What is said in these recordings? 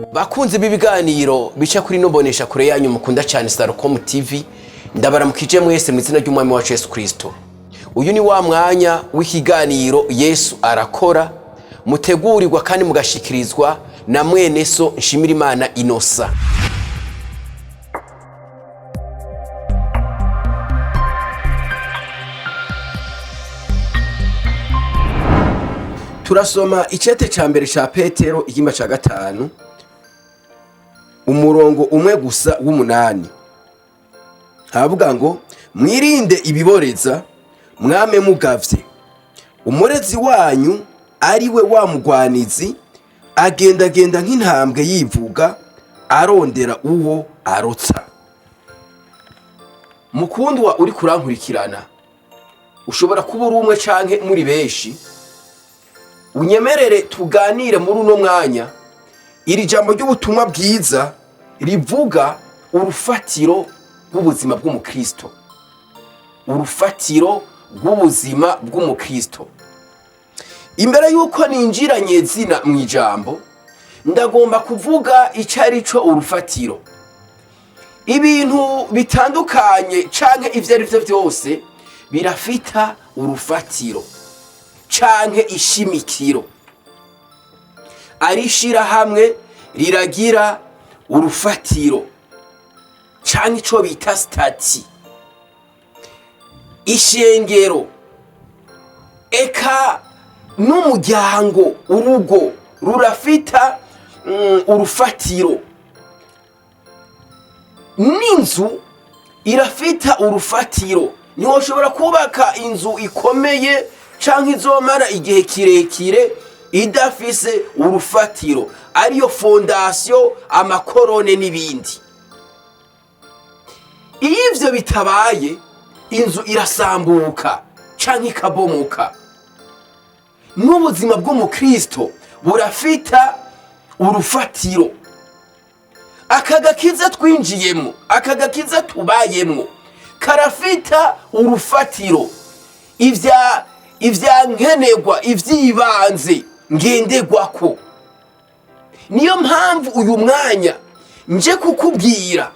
Bakunzi b'ibiganiro bica kuri ino mbonesha kure yanyu mukunda cyane Sarocom TV, ndabaramukije mwese mu izina ry'Umwami wacu Yesu Kristo. Uyu ni wa mwanya w'ikiganiro Yesu Arakora, mutegurirwa kandi mugashikirizwa na mwene so Nshimirimana Inosa. Turasoma icete ca mbere ca Petero, igihimba ca gatanu, umurongo umwe gusa w'umunani. Havuga ngo: "Mwirinde ibiboreza, mwame mugavye. Umurezi wanyu, ari we wa mugwanizi, agendagenda nk'intambwe yivuga, arondera uwo arotsa." Mukundwa uri kurankurikirana, ushobora kuba uri umwe canke muri benshi, unyemerere tuganire muri uno mwanya iri jambo ry'ubutumwa bwiza rivuga urufatiro rw'ubuzima bw'umukristo. Urufatiro rw'ubuzima bw'umukristo. Imbere y'uko ninjiranye zina mu ijambo, ndagomba kuvuga icyo ari cyo urufatiro. Ibintu bitandukanye canke ivyo ari byo byose birafita urufatiro canke ishimikiro. Ari ishirahamwe riragira urufatiro canke ico bita statut. Ishengero, eka n'umuryango, urugo rurafita urufatiro, n'inzu irafita urufatiro. Ntiwoshobora kubaka inzu ikomeye canke izomara igihe kirekire idafise urufatiro, ariyo fondation, ama colonnes n'ibindi. Iyo ivyo bitabaye, inzu irasambuka canke ikabomoka. N'ubuzima bw'umukristo burafita urufatiro. Aka gakiza twinjiyemo, aka gakiza tubayemo, karafita urufatiro, ivya nkenerwa, ivy'ibanze ngenderwako. Niyo mpamvu uyu mwanya nje kukubwira,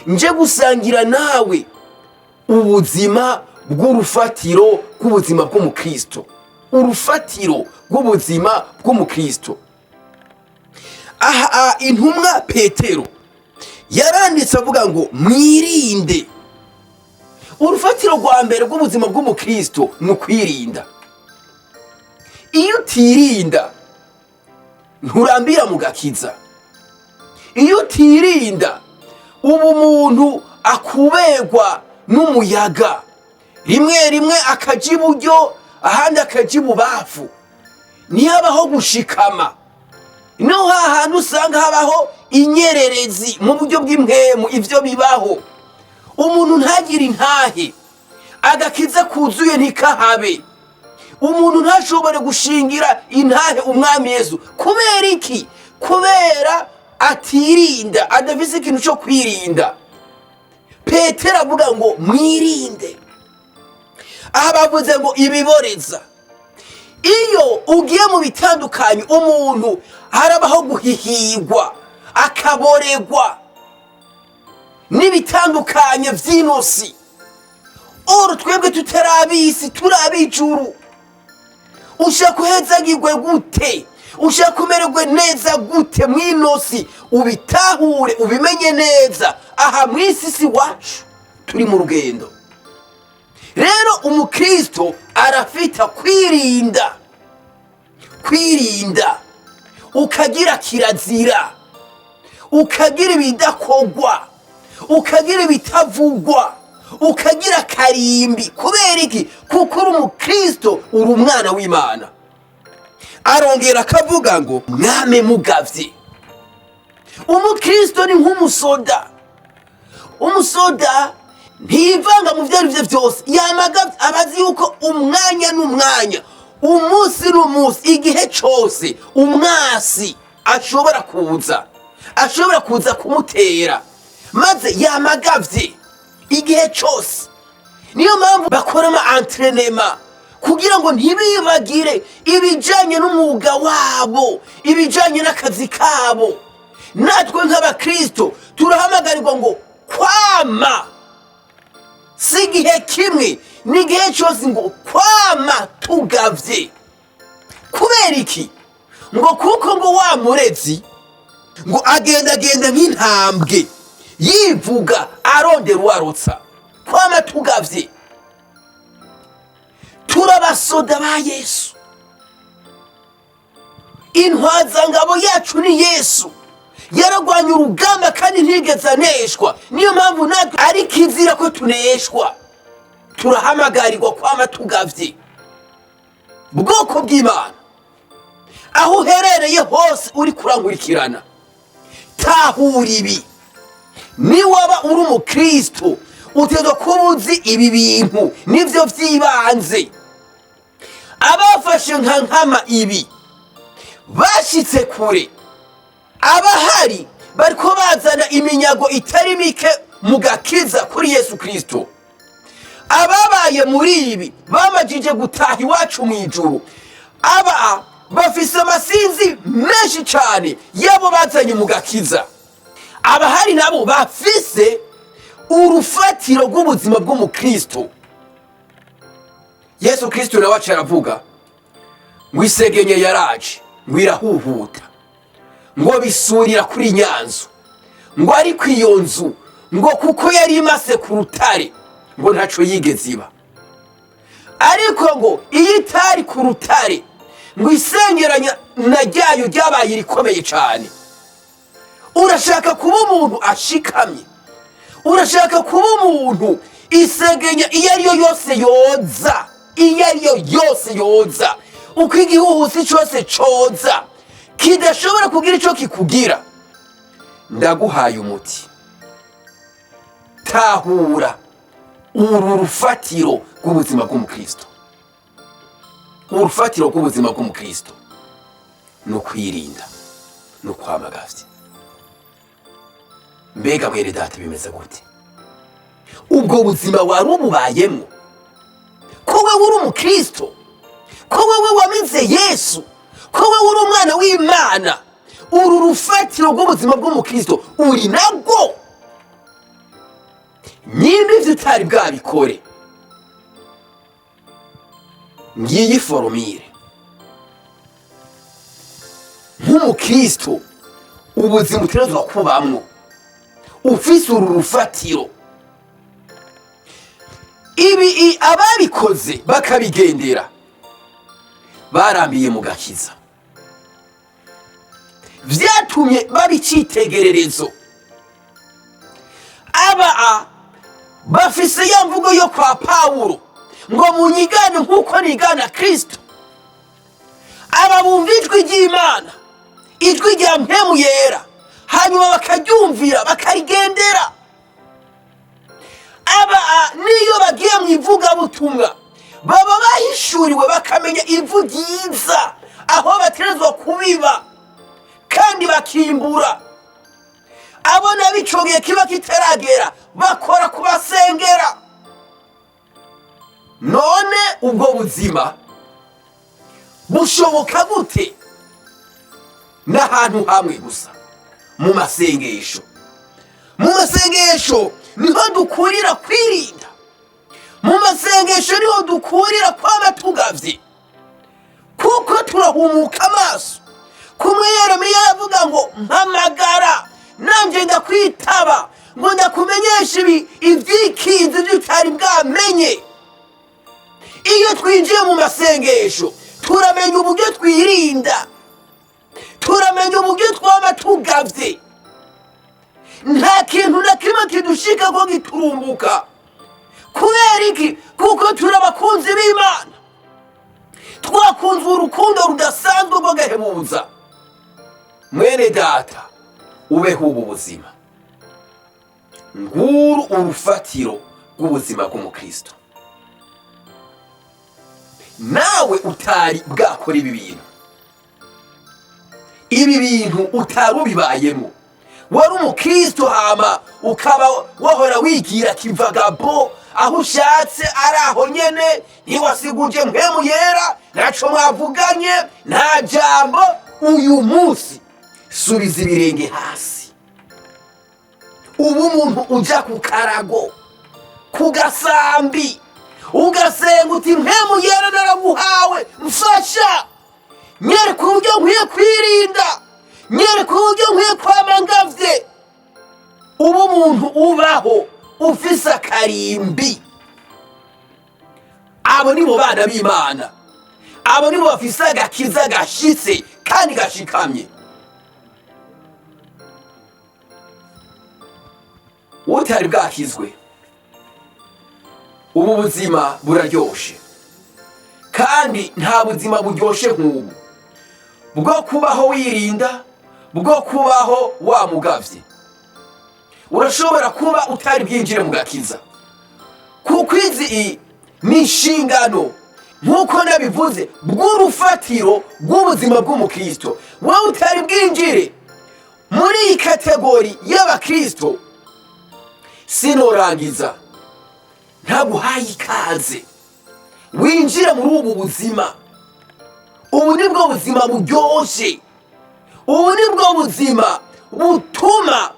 nje gusangira nawe ubuzima bw'urufatiro bw'ubuzima bw'umukristo. Urufatiro rw'ubuzima bw'umukristo. Aha intumwa Petero yaranditse avuga ngo: "Mwirinde." Urufatiro rwa mbere rw'ubuzima bw'umukristo ni ukwirinda. Iyo utirinda, nturambira mu gakiza. Iyo utirinda, uba umuntu akuberwa n'umuyaga, rimwe rimwe akaja iburyo, ahandi akaja ibubafu, ntihabaho gushikama. No hahantu usanga habaho inyererezi mu buryo bw'impwemu. Ivyo bibaho, umuntu ntagire intahe, agakiza kuzuye ntikahabe, umuntu ntashobore gushingira intahe Umwami Yesu. Kubera iki? Kubera atirinda, adafise ikintu cyo kwirinda. Petero avuga ngo: "Mwirinde." Aha bavuze ngo ibiboreza. Iyo ugiye mu bitandukanye, umuntu harabaho guhihigwa, akaboregwa n'ibitandukanye vy'inosi. Oro twebwe tutari ab'isi, turi ab'ijuru. Ushaka uhezagirwe gute? Ushaka umererwe neza gute mw'inosi? Ubitahure, ubimenye neza, aha mw'isi si wacu, turi mu rugendo. Rero umukristo arafita kwirinda. Kwirinda, ukagira kirazira, ukagira ibidakogwa, ukagira ibitavugwa, ukagira karimbi. Kubera iki? Kuko uri umukristo, uri umwana w'Imana. Arongera akavuga ngo: "Mwame mugavye." Umukristo ni nk'umusoda. Umusoda ntiyivanga mu byo ari byo byose, yamagavye. Abazi yuko umwanya n'umwanya, umunsi n'umunsi, igihe cose umwasi ashobora kuza, ashobora kuza kumutera, maze yamagavye igihe cose. Niyo mpamvu bakora ama entraînement kugira ngo ntibibagire ibijanye n'umwuga wabo, ibijanye n'akazi kabo. Natwe nk'abakristo turahamagarirwa ngo kwama, si igihe kimwe, ni igihe cyose, ngo kwama tugavye. Kubera iki? Ngo kuko ngo wa murezi ngo agendagenda nk'intambwe, yivuga arondera uwarotsa. Kwama tugavye, turabasoda ba Yesu, intwazangabo yacu ni Yesu. Yaragwanye urugamba kandi ntigeze aneshwa. Niyo mpamvu natwe ari kizira ko tuneshwa. Turahamagarirwa kwama tugavye. Bwoko bw'Imana, aho uherereye hose uri kurankurikirana, tahura ibi: niwaba uri umukristo, utegerezwa kuba uzi ibi bintu, nivyo vy'ibanze. Abafashe nka nkama ibi bashitse kure. Abahari bariko bazana iminyago itari mike mu gakiza kuri Yesu Kristo. Ababaye muri ibi bamajije gutaha iwacu mu ijuru. Aba bafise amasinzi menshi cane yabo bazanye mu gakiza. Abahari nabo bafise urufatiro rw'ubuzima bw'umukristo. Yesu Kristo nawe aca aravuga ngo isegenye yaraje, ngo irahuhuta, ngo bisurira kuri nyanzu, ngo ariko iyo nzu, ngo kuko yari imase ku rutare, ngo ntaco yigeze iba. Ariko ngo iyo itari ku rutare, ngo isengeranya na ryayo ryabaye irikomeye cane. Urashaka kuba umuntu ashikamye, urashaka kuba umuntu isegenya iyo ariyo yose yoza, iyo ariyo yose yoza, uko igihuhusi cyose coza kidashobora kugira ico kikugira, ndaguhaye umuti: tahura uru rufatiro rw'ubuzima bw'umukristo. Urufatiro rw'ubuzima bw'umukristo ni ukwirinda, ni ukwamagavye. Mbega mwene data, bimeze gute? Ubwo buzima wari ububayemwo, ko wewe uri umukristo, ko wewe wamize Yesu, ko wewe uri umwana w'Imana, uru rufatiro rw'ubuzima bw'umukristo uri nabwo? Nimba ivyo utari bwabikore, ngiyi formule nk'umukristo, ubuzima utegerezwa kubamwo ufise uru rufatiro. Ibi ababikoze bakabigendera barambiye mu gakiza, vyatumye baba icitegererezo. Aba bafise ya mvugo yo kwa Pawulo ngo munyigane nk'uko nigana Kristo. Aba bumva ijwi ry'Imana, ijwi rya Mpemu Yera, hanyuma bakaryumvira, bakarigendera. Aba niyo bagiye mu ivugabutumwa, baba bahishuriwe, bakamenya ivu ryiza aho bategerezwa kubiba kandi bakimbura. Abo nabicogeye kiba kitaragera, bakora kubasengera. None ubwo buzima bushoboka gute? N'ahantu hamwe gusa, mu masengesho. Mu masengesho niho dukurira kwirinda, mu masengesho niho dukurira kwama tugavye, kuko turahumuka amaso. Kumwe Yeremiya yavuga ngo mpamagara nanje ndakwitaba, ngo ndakumenyesha ibi ivyikinze, ibyo utari bwamenye. Iyo twinjiye mu masengesho, turamenya uburyo twirinda, turamenya uburyo twaba tugavye. Nta kintu na kimwe kidushika ko giturumbuka. Kubera iki? Kuko turi abakunzi b'Imana, twakunzwe urukundo rudasanzwe rw'agahebuza. Mwene data, ubeho ubu buzima. Nguru urufatiro rw'ubuzima bw'umukristo. Nawe utari bwakora ibi bintu, ibi bintu utari ubibayemo, wari umukristo hama ukaba wahora wigira kivagabo aho ushatse, ari aho nyene, ntiwasiguje Mpemu Yera, ntaco mwavuganye, nta jambo, uyu munsi Subiza ibirenge hasi, ubu umuntu ujya ku karago, ku gasambi, ugasenga uti: "Mpwemu Yera, naraguhawe, mfasha, nyereka uburyo nkwiye kwirinda, nyereka uburyo nkwiye kwama ngavye." Uba umuntu ubaho ufise akarimbi. Abo nibo bana b'Imana, abo nibo bafise agakiza gashitse kandi gashikamye. Utari bwakizwe, ubu buzima buraryoshe, kandi nta buzima buryoshe nk'ubu bwo kubaho wirinda, bwo kubaho wamugavye. Urashobora kuba utari bwinjire mu gakiza, kuko izi ni inshingano, nk'uko nabivuze, bw'urufatiro rw'ubuzima bw'umukristo. Wowe utari bwinjire muri iyi catégorie y'abakristo, sinorangiza ntaguhaye ikaze winjire muri ubu buzima. Ubu ni bwo buzima buryoshye, ubu ni bwo buzima butuma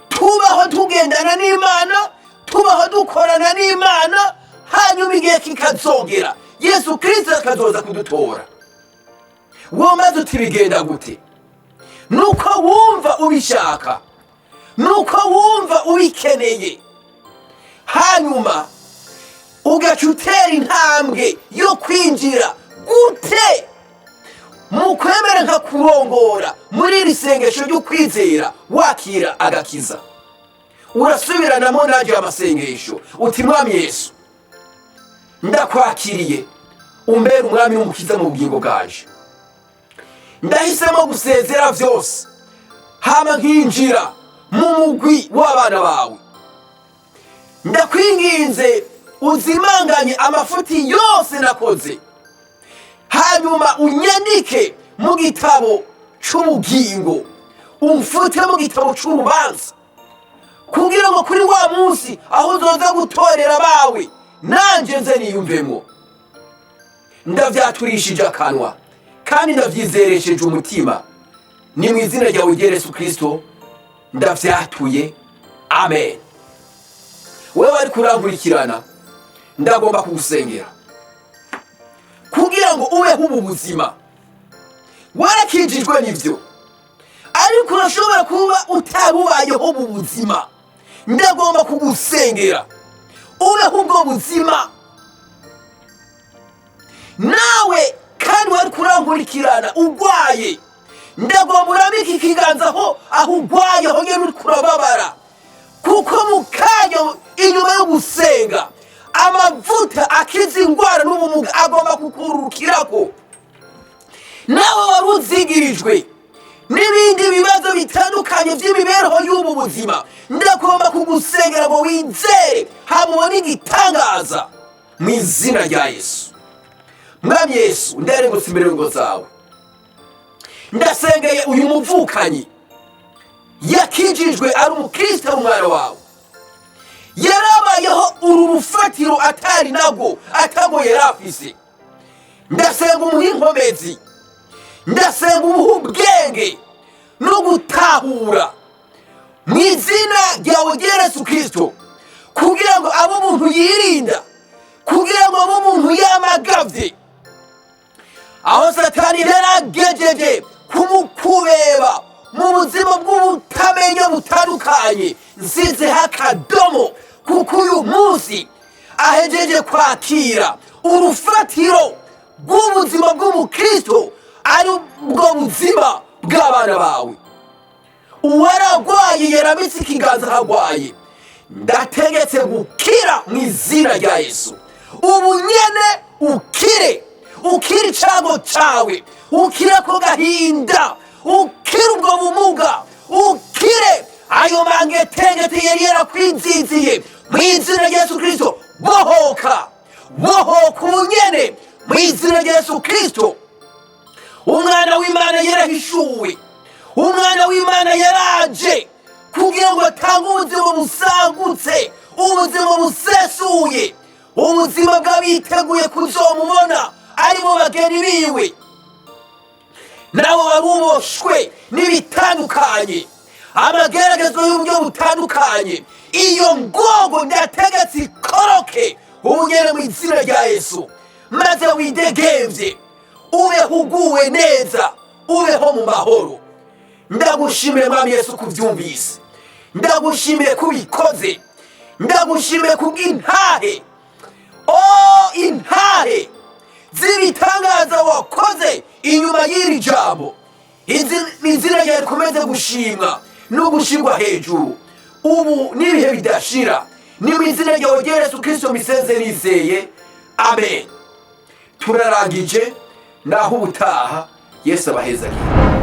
tubaho tugendana n'Imana, tubaho dukorana n'Imana, hanyuma igihe kikazogera Yesu Kirisito akazoza kudutora. Wowe maze uti: "Bigenda gute?" Nuko wumva ubishaka, nuko wumva ubikeneye, hanyuma ugaca utera intambwe yo kwinjira. Gute? Mu kwemera nka kurongora muri iri sengesho ryo kwizera wakira agakiza. Urasubiranamo nanjye amasengesho uti: "Mwami Yesu, ndakwakiriye, umbere umwami n'umukiza mu bugingo bwanje. Ndahisemo gusezera byose, hama nkinjira mu mugwi w'abana bawe. Ndakwinginze uzimanganye amafuti yose nakoze, hanyuma unyandike mu gitabo c'ubugingo, umfute mu gitabo c'urubanza, kugira ngo kuri wa munsi aho uzoza gutorera abawe nanje nze niyumvemo. Ndavyaturishije akanwa kandi ndavyizeresheje umutima. Ni mu izina ryawe rya Yesu Kristo ndavyatuye, amen." Wewe ariko urankurikirana, ndagomba kugusengera kugira ngo ubeho ubu buzima. Warakijijwe nivyo, ariko urashobora kuba utabubayeho ubu buzima. Ndagomba kugusengera ubeho ubwo buzima. Nawe kandi wari kurankurikirana urwaye, ndagomba urambike ikiganza aho urwaye, aho nyine uri kurababara, kuko mu kanya inyuma yo gusenga amavuta akiza indwara n'ubumuga agomba kukurukirako. Nawe wari uzigirijwe n'ibindi bibazo bitandukanye by'imibereho y'ubu buzima, ndagomba kugusengera ngo wizere hamubone igitangaza mu izina rya Yesu. Mwami Yesu, ndarengutse imbere y'ingo zawe, ndasengeye uyu muvukanyi yakijijwe ari umukristo w'umwana wawe, yarabayeho uru rufatiro atari nabwo, atago yari afise. Ndasenga umuha inkomezi, ndasenga umuha ubwenge no gutahura mu izina ryawe rya Yesu Kirisito, kugira ngo abe umuntu yirinda, kugira ngo abe umuntu yamagavye aho Satani yaragejeje kumukubeba mu buzima bw'ubutamenya butandukanye. Nsizeho akadomo, kuko uyu munsi ahejeje kwakira urufatiro rw'ubuzima bw'umukristo, ari bwo buzima bw'abana bawe. Uwaragwaye yarambitse ikiganza ahagwaye, ndategetse gukira mu izina rya Yesu. Ubu nyene ukire, ukire icago cawe, ukire ako gahinda, ukire ubwo bumuga, ukire ayo mangetengete yari yarakwiziziye mu izina rya Yesu Kristo. Bohoka, bohoka ubu nyene mu izina rya Yesu Kristo. Umwana w'Imana yarahishuwe, umwana w'Imana yaraje kugira ngo atange ubuzima busagutse, ubuzima busesuye, ubuzima bw'abiteguye kuzomubona ari bo bageni biwe. Nawe wari uboshwe n'ibitandukanye, amageragezwa y'uburyo butandukanye, iyo ngogo ndategetse ikoroke ubugere mu izina rya Yesu, maze widegemvye, ubeho uguwe neza, ubeho mu mahoro. Ndagushimiye, Mwami Yesu, kubyumvise. Ndagushimiye kubikoze. Ndagushimiye kubw'intahe, o intahe z'ibitangaza wakoze inyuma y'iri jambo. Izina ryawe rikomeze gushimwa no gushirwa hejuru ubu n'ibihe bidashira. Ni mu izina ryawe rya Yesu Kirisito mbisenze nizeye, amen. Turarangije, naho ubutaha. Yesu abahezagire.